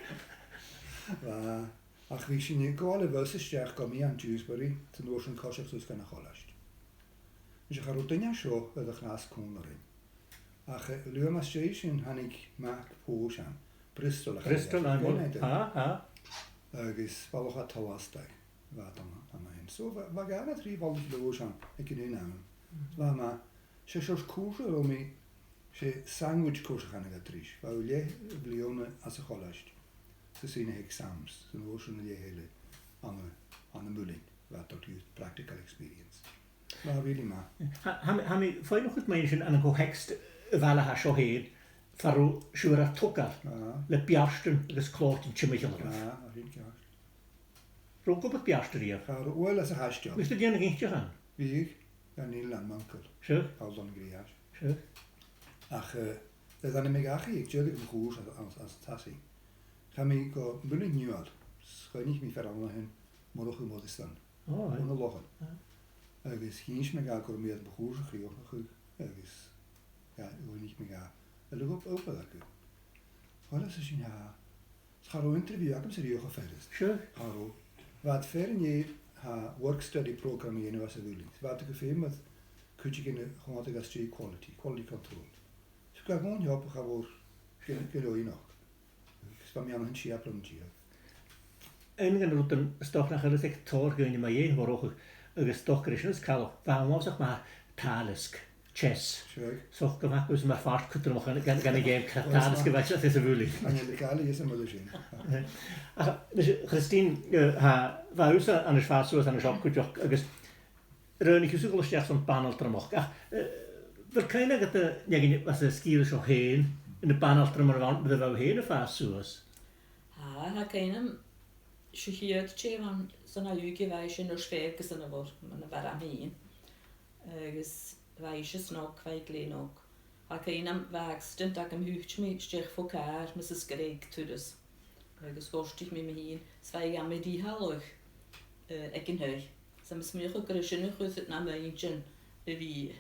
Bha, ach bha sinn a' gabhail a' bhus a-steach gu meadhan Dewsbury, 's an uair sin coiseachd suas gun a' cholaiste. Is cha robh duine an seo air a' chnas còmhla rinn. Ach, eh, an uair sin thàinig mac Phòis ann, Bristol a chaidh. Bristol, aye, aye. Agus balach à Tolastadh, bha iad ann, ann a shin. So, bha, bha dhà no trì bhalaich Leòdhais ann aig an aon àm. Bha mi, 's e seòrsa cùrsa a rinn mi, 's e sandwich course a chanadh iad ris. Bha thu leth-bhliadhna anns a' cholaiste, 's a' suidhe nan exams, 's an uair sin an leth eile ann an, ann am muilinn, bha iad a' toirt dhut practical experience. Bha e really math. Tha, tha mi, tha mi a' faighneachd mu dheidhinn sin ann an co-theacs a' bhalaich seo fhèin, far an robh sibh air ur togail le beartan agus clòitean timcheall oirbh. Ah, a bheil ceart. An robh thu ag obair beartan a-riamh? Cha robh, uill, às a' chaisteal. Bhiodh tu a' dèanamh inntinneach ann? Bhiodh, dhan Neil an uncle. Sure. Paul Dòmhnallach Griais. Sure. Ach, eh, nuair a thàinig mi dhachaigh, dh'fhàg mi mo chùrsa anns, anns, anns an t-saoghal. Chaidh mi gu Muileann Nuadh, 's choinnich mi fear ann a shin, Murchadh Moireasdan. Ò, aye. Ann an Lochan. Aye. Agus dh'inns mi dha gun robh mi air mo chùrsa a chrìochnachadh agus, yeah, dh'fhaighnich mi dha, "A bheil thu ag ob-, obair agad?" "Uill," ars esan, "tha." Cha robh interview agamsa a-riamh cho furasta. Sure. Cha robh. Bha iad a' faighinn air, tha work study programme a dhèanamh anns a' mhuilinn. Bha iad gu feum air cuideigin a chumadh às dèidh quality, quality control. 'S gun robh an job cho mòr gu, gu leòr inntinneach. Agus bha mi ann o chionn sia bliadhna deug. Aon de na rudan 's dòcha nach eil fhios aig tòrr dhaoine mu dheidhinn Mhurchadh, agus 's dòcha gur e sin as coltaiche, bha e uabhasach math tàileasg, chess. Sure. 'S dòcha gum faca thusa mar phàirt cudromach dhan, dhan, dhan a' gheama tàileasg a bha seo anns a' mhuilinn. Chan eil càil a dh'fhios agam air sin. Ach, a-nis, Christine, eh, tha, bha thusa a-nis a' fàs suas an seo cuideachd, agus rinn thusa a dhol a-steach son banaltraman. Ach, eh, a bheil cuimhne agad air neach a bha san sgìre seo fhèin, na banaltramain a bha, a bha thu fhèin a' fàs suas? Tha, tha cuimhne agam, 's e a' chiad tè a bh' ann san aon àite a bha i, 's e Nurse Ferguson a bh' oirre, mar a bha mi fhìn. Agus bha ise snog, bha i glè shnog. Tha cuimhne agam, bha accident agam, thuit mi a-steach fo chàr Mrs Gregg turas. Agus ghortaich mi mi fhìn, 's bha i gam riaghladh, eh, aig an taigh. 'S tha mi a' smaoineachadh gur e sin a' chuid a tha nam inntinn a bhith.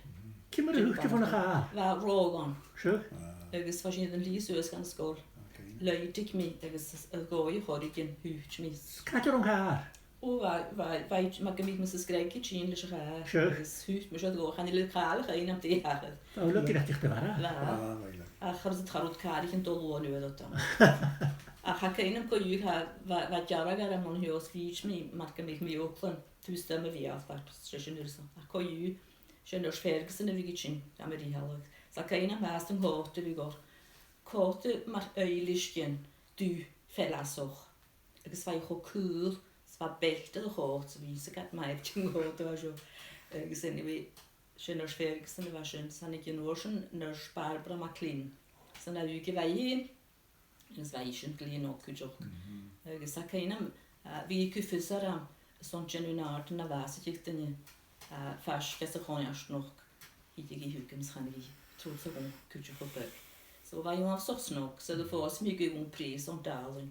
Ciamar a thuit thu fon a' chàr? Bha ròg ann. Sure. Agus bha sinn air an leth suas dhan sgoil. Ok. Loidichidh mi agus a' dòigh a chòrd rium, thuit mi. Càit an robh an càr? Ò, bha, bha, bha, mar gum biodh Mrs Gregg a' tighinn leis a' chàr. Sure. Agus thuit mise air a dhòigh, chan eil càil a' cuimhne agam dè thachair. Ò, lucky nach deach do mharbhadh. Bha. Ah, bha, lucky. Ach cha robh, cha robh càraidhean a' dol an uair ud ann. Ach tha cuimhne agam co-dhiù, tha, bha, bha dearg orm an seo 's thuit mi, mar gum biodh mi òglann, tùs dom a bhith alt, ach 's e sin uair sin. Ach co-dhiù, 's e Nurse Ferguson a bhiodh a' tighinn gam riaghladh. 'S tha cuimhne agam fhathast an còta a bhiodh oirre. Còta mar oilisgean dubh feileasach. Agus bha i cho caol, 's bha belt air a' chòta, 's bha i sa gad math air tighinn gu còta a bha seo. Agus anyway, 's e Nurse Ferguson a bha sin, 's thàinig an uair sin Nurse Barbara MacLean. 'S ann à Ùige a bha i fhèin, agus bha i sin glè shnog cuideachd. Mhm. Agus tha cuimhne agam, a, bhiodh i gu fios orm, son dèanamh an àird na bhàsaich duine, a, faisg às a' choimhearsnachd, thigeadh i thugam 's chanadh i, "Trobhad sa dhòigh cuideachd, a bheag." So bha i uabhasach snog, 's a' phòs mi gu bhon preas on Dàlainn.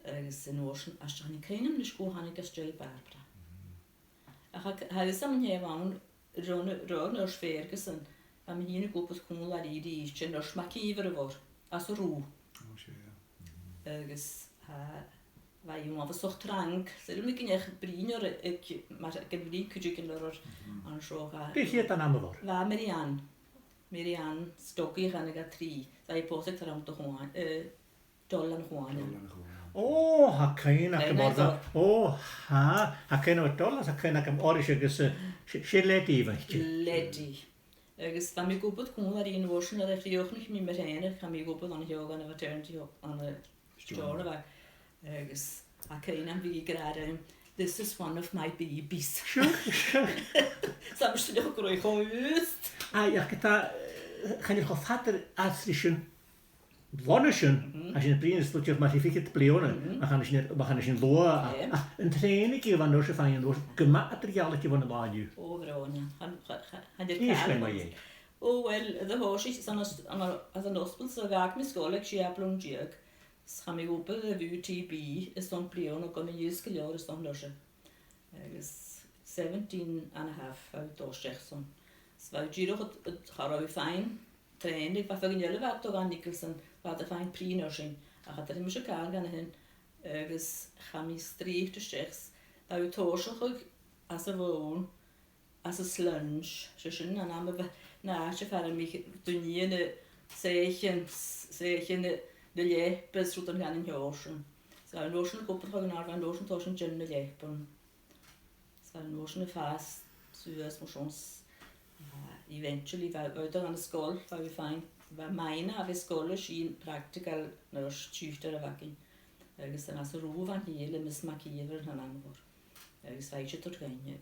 Agus an uair sin, às dèidh, chan eil cuimhne agam a-nis cò thàinig às dèidh Barbara. Ach tha, tha fhios agam an tè a bh' ann, ron, ron Nurse Ferguson, bha mi fhìn ag obair còmhla rithe, 's e Nurse MacÌomhair a bh' oirre, às an Rubha. Ò, 's e, yeah. Agus, tha, bha i uabhasach trang, 's e rud a bha mi a' bruidhinn air, aig, mar gum biodh cuideigin air an seo, tha. Dè a' chiad ainm a bh' oirre? Bha Mary Ann. Mary Ann Stocky a chanadh iad rithe. Bha i pòsta aig Tarraing Uaine, eh, Dòmhnall Uaine. Dòmhnall Uaine. Ò, tha cuimhne agam air. Ò, tha, tha cuimhne agam air Dòmhnall, tha cuimhne agam oirre agus, eh, 's e, 's e leadaidh a bh' aice. Leadaidh. Agus bha mi ag obair còmhla rithe an uair sin, nuair a chrìochnaich mi mi fhèin, chaidh mi a dh'obair an seo dhan a' maternity home, ann an Steòrnabhagh. Agus tha cuimhne agam, bhiodh i ag ràdh rium, "This is one of my babies." Sure, sure. 'S tha mise a' smaoineachadh gun robh i cho aosta. Aye, ach tha, eh, chan eil cho fada às dèidh sin. Bhon a sin, tha sinn a' bruidhinn airson, mar, fichead bliadhna, ach chan eil sinn, ach chan eil sinn luath, ach, ach an trèanadh a bh' ann an uair sin, fhèin an uair sin, gu math eadar-dhealaichte bhon an latha an-diugh. Ò, bhrònach, chan, chan, chan eil càil agam. Ò, uill, a' thòisich, 's ann, ann, anns an ospadal, 's a dh'fhàg mi sgoil aig sia bliadhna deug, 's chaidh mi a dh'obair a' bhùth T B, is son bliadhna, gu math, is gu leòr, is son nurse. Agus seventeen and a half, bha thu a' dol a-steach son. 'S bha thu dìreach a', a', cha robh thu a' faighinn trèanadh, bha feadhainn eile a bha a' dol dhan Nicholson, bha iad a' faighinn pre-nursing, ach cha do rinn mise càil dhen a sin. Agus chaidh mi straight a-steach, 's bha thu a' tòiseachadh anns a' bhonn, anns an slunge, 's e sin an t-ainm a bh-, na àite far am biodh daoine a' soitheach, soitheach na, na leapa is rudan dhen t-seòrsa sin. Is bha an uair sin a' chupall cho gnàth, bha an uair sin a' tòiseachadh a' dèanamh na leapan. Is bha an uair sin a' fàs suas mar sin. Ah, eventually, bha, bha iad ann an sgoil, bha, bha fine, bha mi fhìn a' dol a sgoil, sin practical nurse tutor a bh' againn. Agus an uair sin a' ruith bha an cèile, Miss MacÌomhair an t-ainm a bh' oirre. Agus bha i a' toirt dhuinne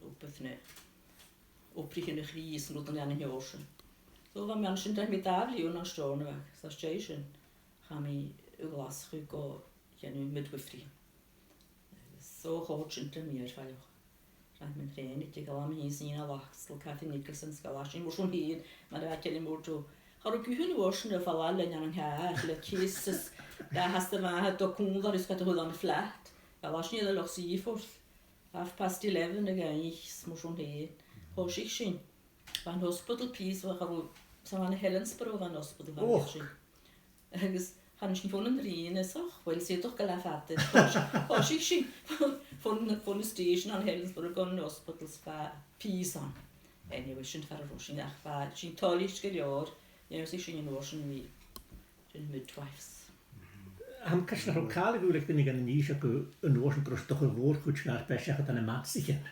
obair na, obraichean a' chridhe is rudan dhen t-seòrsa sin. So bha mi an sin, chaidh mi dà bhliadhna ann an Steòrnabhagh, 's às dèidh sin chaidh mi a Ghlaschu gu dèanamh midwifery. Agus so chòrd sin rium air fad. Rinn mi an trèanadh aig an àm a bha mi fhìn 's Nina Laxdal, Cathy Nicholson, 's Galashin, mar sin fhèin, mar a bha Kelly Moore too. Cha robh guth an uair sin a' falbh leinn ann an càch le cases, dà thasta mhath, dà chùl, agus gad a chur ann am flat. Galashin air Loch Seaforth, half past eleven a dh'oidhche, 's mar sin fhèin. Thòisich sinn. Bha an hospital pìos, bha, cha robh, 's ann an Helensburgh a bha an hospital, bha sinn. Agus thàinig sinn fon an trèana is, och, uill, 's dòcha gu bheil e fada. Thòisich, thòisich sinn fon, fon an station ann an Helensburgh gun an hospital 's bha pìos ann. Anyway, sin far an robh sinn, ach bha sinn toilichte gu leòr, nuair a thòisich sinn an uair sin, bha sinn midwives. Tha mi a' creidsinn nach robh càil a dh'fhuiling aig duine dhen an aois aca an uair sin gun robh 's dòcha a' mhòr-chuid gar beatha seachad ann am mansaichean.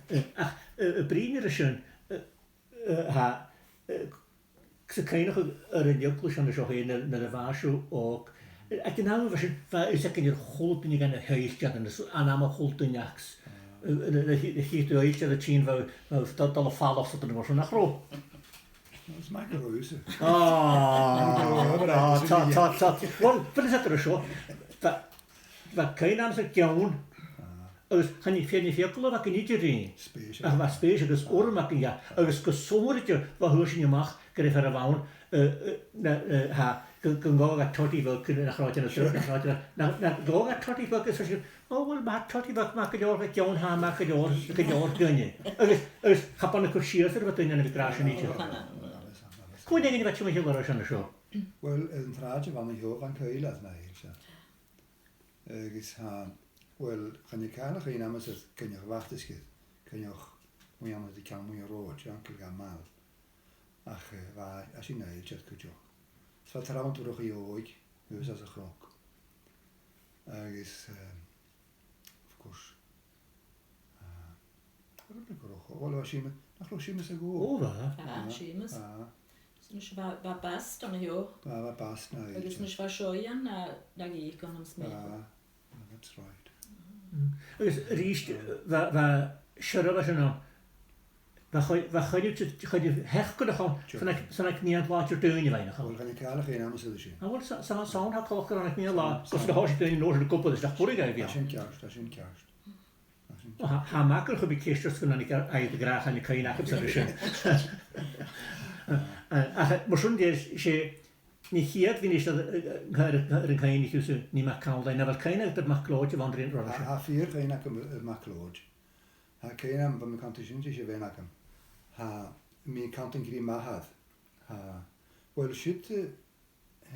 Eh, ach, eh, a' bruidhinn air a sin, eh, eh, tha, eh, 's a' cuimhneachadh air an eaglais an seo fhèin nuair, nuair a bha sibh òg. Aig an àm a bha sin, bha fhios againn air a h-uile duine dhen a h-uiread, agus an àm a h-uile duine aca. Eh, eh, eh, eh, a' chiad uiread a' tighinn, bha, bha iad a' dol, dol am falach 's a h-uile duine mar sin, nach robh? Is math gun robh thusa. Ah, ah, ta, ta, ta. Well, bheil fhios agad air a seo. Bha, bha cuimhne agam air a' gheamhradh. Agus chan e, chan e fiaclan a bh' againn idir fhèin. Spèis. Ach bha spèis agus urram againn dha. Agus gu sònraichte, bha sinn a' tuigsinn a-mach gur e fear a bh' ann, eh, eh, na, eh, tha, gu, gun gabhadh e toddy bheag, nach robh e na, nach robh e na, na, na gabhadh e toddy bheag, is bha sinn, o, uill, ma tha toddy bheag math gu leòr, gu dearbh, tha e math gu leòr, gu leòr dhuinne. Agus, agus cha b' ann a' cur sìos air a bheil duine ann a bhith ag ràdh sin idir. Cò an fheadhainn a bha timcheall air a seo? Uill, an t-sràid a bh' ann an seo, bha an coill air na h-uill seo. Agus tha, uill, chan eil càil a' chuimhne agamsa air Coinneach Bhachdasgair, Coinneach mu dheidhinn a' cheann mu dheidhinn an ròid, Uncle Gamal. Ach, eh, bha, tha sin na h-uill seo cuideachd. 'S bha tòrr ann a bha ri òig, shuas anns a' chnoc. Agus, eh, of course, ah, cha robh mi gu robh, uill, bha Seumas, nach robh Seumas a' gabhail? O, bha. Ah, Seumas. Ah. Is a-nis bha, bha Bast an seo. Bha, bha Bast na h-uill seo. Agus a-nis bha seo dhan na, na gig an am smaoineachadh. Ah, ah, that's right. Mm. Agus a-rithist, bha, bha Seumas an seo. Bha cho-, bha choinneamh, choinneamh theachd gu leòr, 's ann aig, 's ann aig meadhan-latha air daoine a bha e, nach eil? Uill, chan eil càil a' chuimhne agamsa air sin. Ah, uill, 's ann, 's ann, 's ann, tha coltach gur ann aig meadhan-latha, gus na thòisich daoine an uair sin ag obair, is nach b' urrainn dhaibh a bhith ann. Tha sin ceart, tha sin ceart. Tha sin ceart. Tha, tha mi ag iarraidh a bhith ceasnachadh gun an aghaidh a' ghràdh, chan eil cuimhne agamsa air sin. Ach, mar sin, 's e, 's e, na chiad mhinistear, eh, eh, air, air an cuimhnicheas tu, nì MacAmhlaigh, a bheil cuimhne agad air MacLeòid a bh' ann an sin? Tha, tha fìor chuimhne agam air MacLeòid. Tha cuimhne agam, bha mi a' cantainn sin ris a' bhean agam. Tha mi a' cantainn gu robh m' athair. Tha, uill, siud, eh,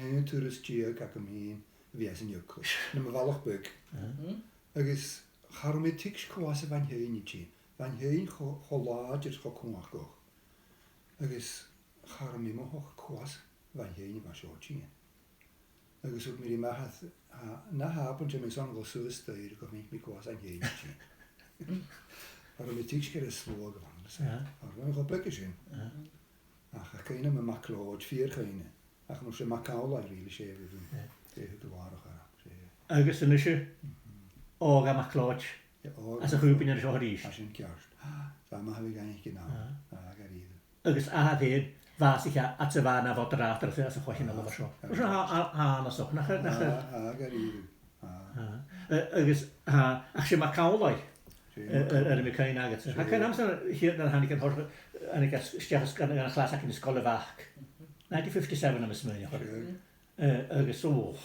aon turas deug agam fhìn a bhith anns an eaglais, nam bhalach beag. Mhm. Agus cha robh mi a' tuigsinn cò às a bha an t-seinn a' tighinn. Bha an t-seinn cho, cho làidir, cho cumhachdach. Agus cha robh mi mothachadh cò às a bha an t-seinn a bha seo a' tighinn. Agus thuirt mi ri m' athair, tha, na tha, buinidh mi son a dhol suas staidhre gu faic mi cò às a tha an t-seinn a' tighinn. Cha robh mi a' tuigsinn gur e sluagh a bh' ann, 's e. Yeah. Cha robh mi cho beag sin. Yeah. Ach, tha cuimhne agam air MacLeòid, fìor chuimhne. Ach, mar sin MacAmhlaigh, really, 's e, bha, yeah, 's e, thug a' bhàrr a' chara, 's e. Agus a-nise, mhm, Òg MacLeòid. Yeah, Òg MacLeòid. Às a' Chùbainn an seo a-rithist. Tha sin ceart. Tha mi a' faicinn gu math. Ah. Ah, gu dearbh. Agus a tha fhèin, bhàsaich e, a tha a' bhàrr na bhodair àtar às a' choitheanal a bha seo. Mar sin, tha, tha, tha, nach e, nach e. Ah, ah, gu dearbh. Ah. Ah. Eh, agus, tha, ach 's e MacAmhlaigh, eh, air, air am bi cuimhne agad. Tha cuimhne agamsa, thiar nuair a thàinig an t-òr, thàinig e a-steach dhan, dhan a' chlas againn an Sgoil a' Bhac. Nineteen fifty-seven, tha mi a' smaoineachadh. Sure. Eh, agus, o.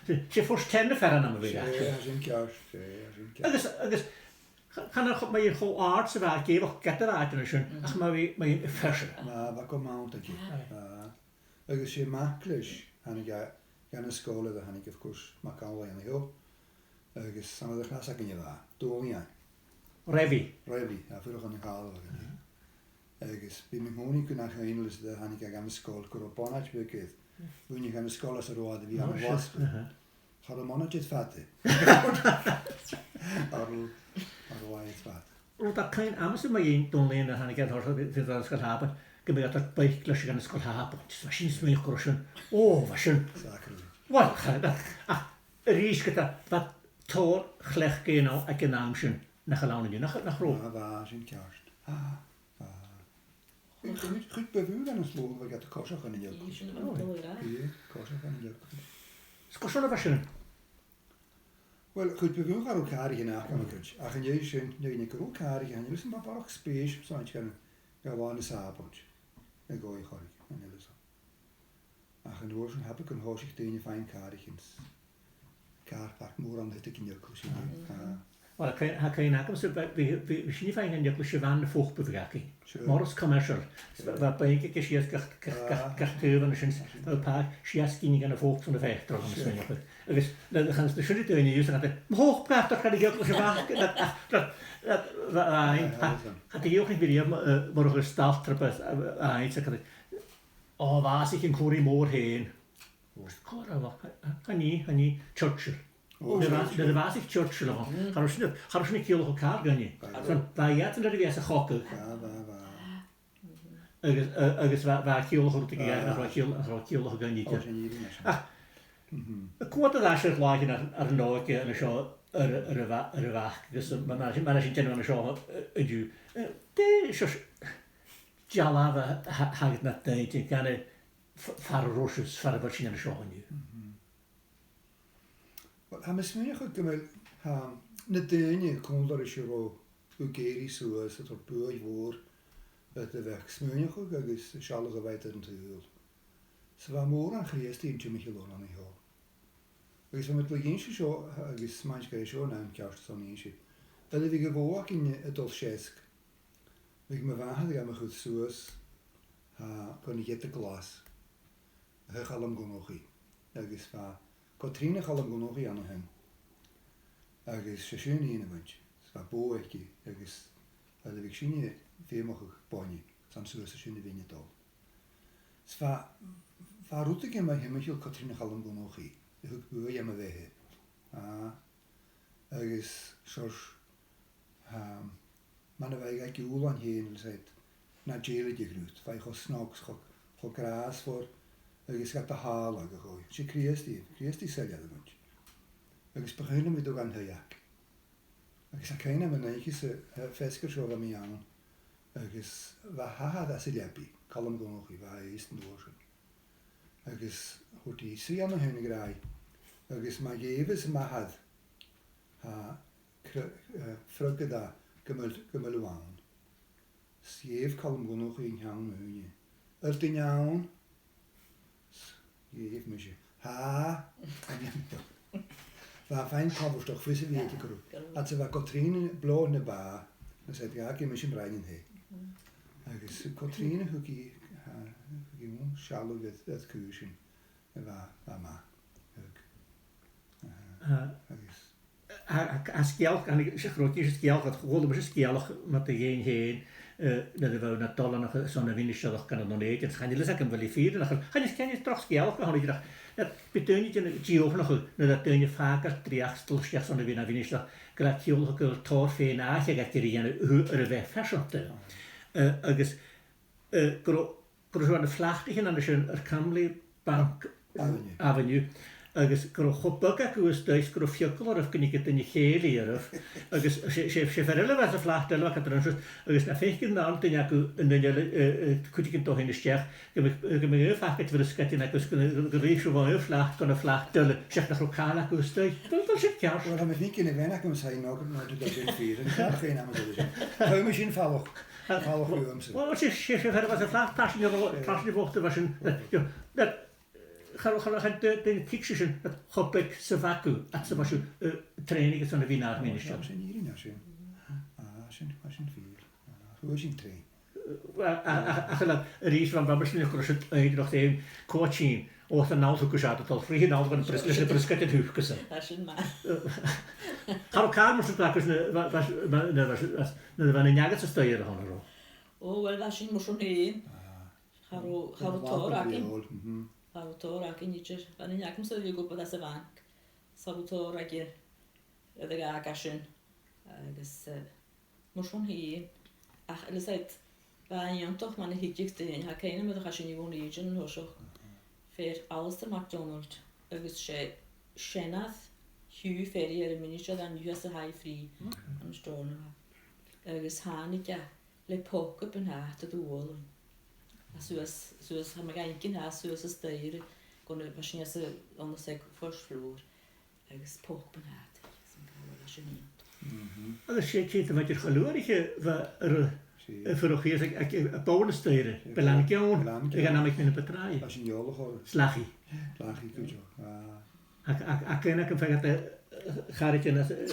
'S e first ten a bh' ann, am bi? 'S e, tha sin ceart, 's e, tha sin ceart. Agus, agus, cha-, chan eil cho-, mu dheidhinn cho àrd 's a bha e, ged a bha e gad àite an sin, ach mu dheidhinn, mu dheidhinn a' phressure. Na, bha gu math ann, thank you. Aye. Ah. Agus 's e mac leis, thàinig e, dhan an sgoil a thàinig, of course, MacAmhlaigh an seo. Agus 's ann air a' chlas againn a bha e, Dòmhnall. Revie. Revie, a' fuireach ann an Càrlabhagh an-diugh. Agus bha mi an-còmhnaidh ag ràdh ris a' chuideachd a thàinig dhan sgoil gun robh bonaid bheag air. Bhuineadh dhan sgoil às an robh iad a bhith ann an Glaschu. Cha robh am bonaid air fada. Cha robh, cha robh e air fada. Rud a tha cuimhne agamsa mu dheidhinn Dòmhnall Iain a thàinig dhan t-Sgoil Shàbaid, gum biodh iad air bike leis dhan Sgoil Shàbaid. Bha sin, smaoinich gun robh sin, ò, bha sin. Sacrilege. Uill, cha, ach, a-rithist, ged a bha tòrr chleachdaidhean aig an àm sin nach eil ann an-diugh, nach, nach robh? Ah, bha, sin ceart. Ah, bha. Chuid, chuid, chuid bu mhotha dhen an sluagh a bha a' coiseachd ann an Eaglais. Sin an dòigh, eh? Aidh, coiseachd ann an Eaglais. 'S cò 's urrainn a bha sin? Uill, chuid bu mhotha cha robh càraichean aca, ma-thà. Ach an dèidh sin, nuair a rinn iad gu robh càraichean, chan eil fhios agam, bha barrachd spèis, 's ann a' tighinn gu Lamh na Sàbaid, a' dol a chàraichean, chan eil fhios agam. Ach an uair sin, tha mi a' creidsinn gun tòisich daoine a' faighinn càraichean. Car park mòr ann an taigh an eaglais, sin e. Ah. Uill, tha cuimhn', tha cuimhne agamsa, bha, bha, bha, bha sinne a' faighinn ann an eaglais a' bhan na b' fhaide a bh' againn. Sure. Morris Commercial. Bha, bha bainc aige sìos gach, gach, gach, gach taobh an sin, bha pàirc sìos gu gin a' phàirc son a' phetrol, an smaoinich. Agus na, na, chan eil fhios agam, daoine a-nis, ach, mo chòmhradh, chan eil eaglais a bh' againn, na, na, na, na, na, na, cha do dhìochuimhnich mi riamh, eh, mar a chuir Staltrap, eh, eh, eh, sa, o, bhàsaich an curaidh mòr fhèin. Cò a bha, chan e, chan e, Churchill. Ò, nuair a bha, Churchill. Nuair a bhàsaich Churchill, a bha, cha robh sin, cha robh sin a' ciallachadh càil dhuinne. Bha. Son, bha iad an uair a bha e sa chogadh. Bha, bha, bha. Agus, a-, agus bha, bha e a' ciallachadh rud aig a' ghearr, nach robh e a' ciall-, nach robh e a' ciallachadh dhuinne. Ò, sin e, sin e. Ach, a' coimhead air ais air làithean ar, ar n-òige an seo air, air a' bha-, air a' bhac, agus, eh, mar, mar a tha sinn, mar a tha sinn a' dèanamh an seo, eh, an-diugh, eh, dè seòrsa dealbh a th-, th-, th' agad nad inntinn, gun, eh, f-, far an robh sibh, far a bheil sinn an seo an-diugh? Mhm. Uill, tha mi a' smaoineachadh gu bheil, tha na daoine còmhla ris an robh thu ag èirigh suas a' toirt buaidh mhòr air do bheachd-smaoineachadh agus an sealladh a bh' agad air an t-saoghal. 'S bha mòran Chrìosdaidh timcheall oirnn an seo. Agus bha mi a' dol a dh'innse seo, agus 's mathaid gur e seo an àm ceart son innse. Nuair a bhiodh a' bhò againn a' dol seasg, bhiodh mo mhàthair gam chur suas, tha, chun a' gheata glas, a thaigh Chaluim Dhonnchaidh, agus bha Catrìona Chaluim Dhonnchaidh ann a shin. Agus 's e sin Iain a bh' innte, 's bha bò aice, agus nuair a bhiodh sinne feumachadh bainne, 's ann suas an sin a bhithinn a' dol. 'S bha, bha rudeigin mu thimcheall Catrìona Chaluim Dhonnchaidh a thug buaidh air mo bheatha. Ah, agus seòrsa, um, mar a bha i ga giùlan fhèin, 's e, na dèiligeadh riut, bha i cho snog, cho, cho gràsmhor, agus ged a thàladh a' chòir. 'S e Crìosdaidh, Crìosdaidh soilleir a bh' innte. Agus bu chaomh leam a bhith a' dol dhan taigh aice. Agus tha cuimhne agam an oidhche sa, eh, feasgar seo a bha mi ann, agus bha a h-athair às an leabaidh, Calum Dhonnchaidh, bha e aosta an uair sin. Agus thuirt i, "Suidh an sin," ag ràdh, "agus ma dh'èigheas m' athair, tha cr-, eh, freagairt dha gu bheil, gu bheil thu ann." 'S dh'èigh Calum Dhonnchaidh an ceann ùine. "Air duine ann?" 'S dh'èigh mise, "Tha." Bha e fhèin cabhsairteach fios a bhith aige gun robh. Ach 's e bha Catrìona, Blàth na Bà, 's e, dh'fhàg i mise am broinn an taigh. Agus Catrìona, thug i, tha, thug i ùine sealladh air, air cùisean a bha, bha math. Thug. Aha. Agus A, a, a sgeulachd, tha mi, 's e chrogail, 's e sgeulachd, chuala mise sgeulachd mu do dheidhinn fhèin, eh, nuair a bha thu nad oileanach airson a' mhinistearachd ann an Dùn Èideann. Chan eil fhios agam a bheil i fìor, ach chan eil, chan eil droch sgeulachd a th' ann idir, ach, eh, bidh daoine a' dèanamh dìochuimhneachadh nuair a tha daoine a' fàgail dreuchd 's a' dol a-steach son a' mhinistearachd, gu bheil e a' ciallachadh gu bheil tòrr fèin-aithghearr aig an rìgh air a bheatha phearsanta. Eh, agus, eh, gun robh gun robh sibh ann am flataichean an sin air Camley Bank Avenue. Avenue. Agus gun robh cho beag agaibh a-staigh 's gun robh feagal oirbh gun tigeadh duine a chèilidh oirbh. Agus 's e, 's e, 's e fear eile a bha sa flat eile, bha e a' coimhead air an siud, agus nam faiceadh an aon duine agaibh an duine eile, eh, eh, cuideigin a' dol fhèin a-steach, gum biodh, gum biodh aon phacaid bhriosgaid agaibh, agus gun, gun, gun ruitheadh sibh bho aon flat gun an flat eile, seach nach robh càil agaibh a-staigh. Bheil, bheil sin ceart? Uill, tha mi a' faicinn a' bhean agam, 's e, no, no, no, sin fìor. An ceart fhèin am a bheil sin. Tha mi sin falach, falach uamsa. Uill, 's e, 's e, 's e fear a bha sa flat, tarsainn a' bhò-, tarsainn a' bhòtail a bha sin. Cha, cha, cha, cha, d-, duine a thuig sin, cho beag 's a bh' agaibh, ach 's a bha sibh, eh, trèanadh airson a bhith nar mhinistear. Sin fhìor, sin. Ah, sin, ah, sin fìor. Ah, chuala sinn trèanadh. A, a, a, ach, a-rithist, bha, bha mise an dùil gun robh siud aon rud, aon coaching, o, tha an-diugh gu seo a' dol, fhritheadh an-diugh gun bris-, leis na briosgaidean a thug thusa. Tha sin math. Cha robh càil mar sin agaibh, na, bha, bha, na, na, na, na, na bha na neagas a-staigh air a shon, an robh? O, uill, bha sinn mar sin fhèin. Ah. Cha robh, cha robh tòrr againn. Mhm. Cha robh tòrr againn idir. Bha nighean agamsa a bha ag obair anns a' bhanc. 'S cha robh tòrr againn air a dhol gu sin. Agus, eh, mar sin fhèin. Ach, leis a sin, bha e iongantach mar a thigeadh daoine, tha cuimhne agam, nuair a chaidh sinn a Dhùn Èideann an toiseach. Fhuair Alasdair MacDonald, agus 's e seanair Hugh Ferrier, am ministear an-diugh anns a' High Free, an Steòrnabhagh. Agus thàinig e le poca buntàta de bhuail. A suas, suas, tha mi a' faicinn e suas an staidhre, gun a bha sinn anns a', anns a' first floor. Agus poca buntàta, agus an càil a bha sin iad. Mhm. Agus 's e ceud a' mhaighdear cho luath a bha air a, a' fuireach shìos aig, aig, aig bonn an staidhre, Beilean Geòin, Beilean Geòin, aig an àm aig Minic Pàdraig. Tha sin eòlach orra. Slachaidh. Slachaidh cuideachd, ah. Ach, ach, ach, gun a bha feadhainn, eh, charaid anns, eh,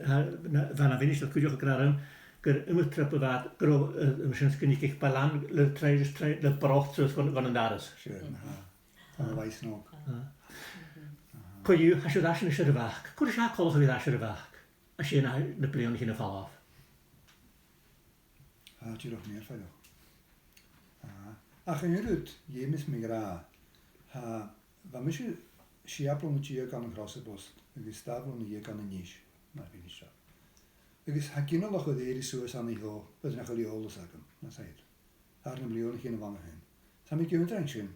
tha, na, bha na mhinistear cuideachd ag ràdh rium, gur iomadh triop a bha iad, gun robh, eh, an sin sgìth aig Beilean le treidhe, treidhe, le brot suas gun, gun an doras. Sure, aha. Tha e math snog. Ah. Aha. Co-dhiù, tha sibh air ais a-nis air a' Bhac. Ciamar a tha coltach a bhith air ais air a' Bhac? Às dèidh na, na bliadhnaichean a dh'fhalbh. Tha e dìreach mìorbhaileach. Ah. Ach an aon rud, dh'fheumas mi ràdh, tha, bha mise sia bliadhna deug ann an Crois a' Bhust, agus dà bhliadhna dheug ann an Nis, mar mhinistear. Agus tha ginealach air èirigh suas ann a sheo, bha nach eil eòlas agam, nas fhaide. Thar nam bliadhnaichean a bh' ann a shin. Tha mi ag ionndrainn sin.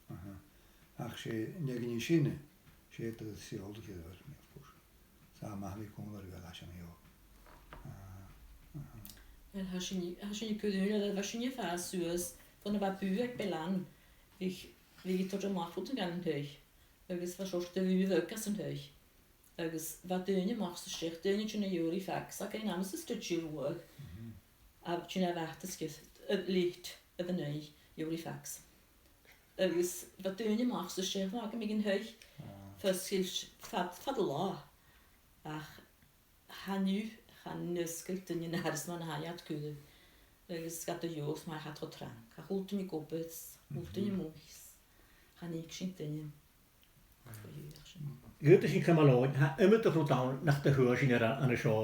Aha. Ach 's e, an dèidh sin, 's e do shaoghal a dh'fheuch mi, of course. 'S e, ma tha mi còmhla ri bheil e sin, jo. Ah, aha. Uill, tha sinn, tha sinn a' cur ùine, bha sinn a' fàs suas, bhon a bha bùth aig Beilean, bhiodh, bhiodh i a' toirt a-mach rudan dhan an taigh. Agus bha seòrsa de bhùth bheag anns an taigh. Agus bha daoine a-mach 's a-steach, daoine a' tighinn a dh'iarraidh facs, ach an amas a' staidhre uair. Mhm. A' tighinn a bhatasgeir, a' leithid, a' dol a dh'iarraidh facs. Agus bha daoine a-mach 's a-steach, bha agam aig an taigh, ah, fosgailte fad, fad an latha. Ach chan eil, chan fhosgail duine an doras mar a tha iad cuideachd. Agus ged a dh'fhàs mar a tha e cho trang. Tha a h-uile duine ag obair, a h-uile duine a-muigh. Chan fhaic sinn duine. Dh'fhaodadh sinn cumail oirnn, tha iomadach rud ann nach do thuig sinn air a, an seo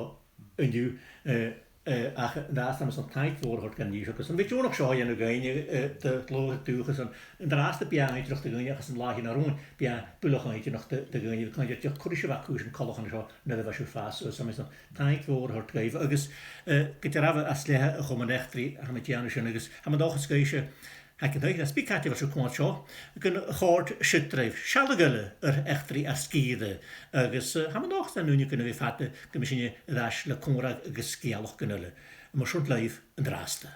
an-diugh, eh, eh, ach an-dràsta tha mi airson taing mhòr a thoirt dhan Nis agus am bi deònach seo a dhèanamh dhuinne, eh, de dh'fhaodadh dùthchas an, an-dràsta bidh e aontachadh do dhaoine agus an latha a tha romhainn bidh e buileach aontachadh do, do dhaoine, bidh cuid de, cuid de bha cùisean coltach an seo nuair a bha sibh a' fàs suas, tha mi airson taing mhòr a thoirt dhuibh agus, eh, gu dearbh às leth a' Chomainn Eachdraidh, tha mi a' dèanamh sin agus tha mi an dòchas gu bheil sibh Tha cuimhne agam, bha sibh a' coimhead air seo, gun chòrd siud ribh. Sealladh eile air eachdraidh ar sgìre, agus, eh, tha mi an dòchas an ùine gun a bhith fada, gum bi sinne air ais le còmhradh agus sgeulachdan eile. Mar sin leibh an-dràsta.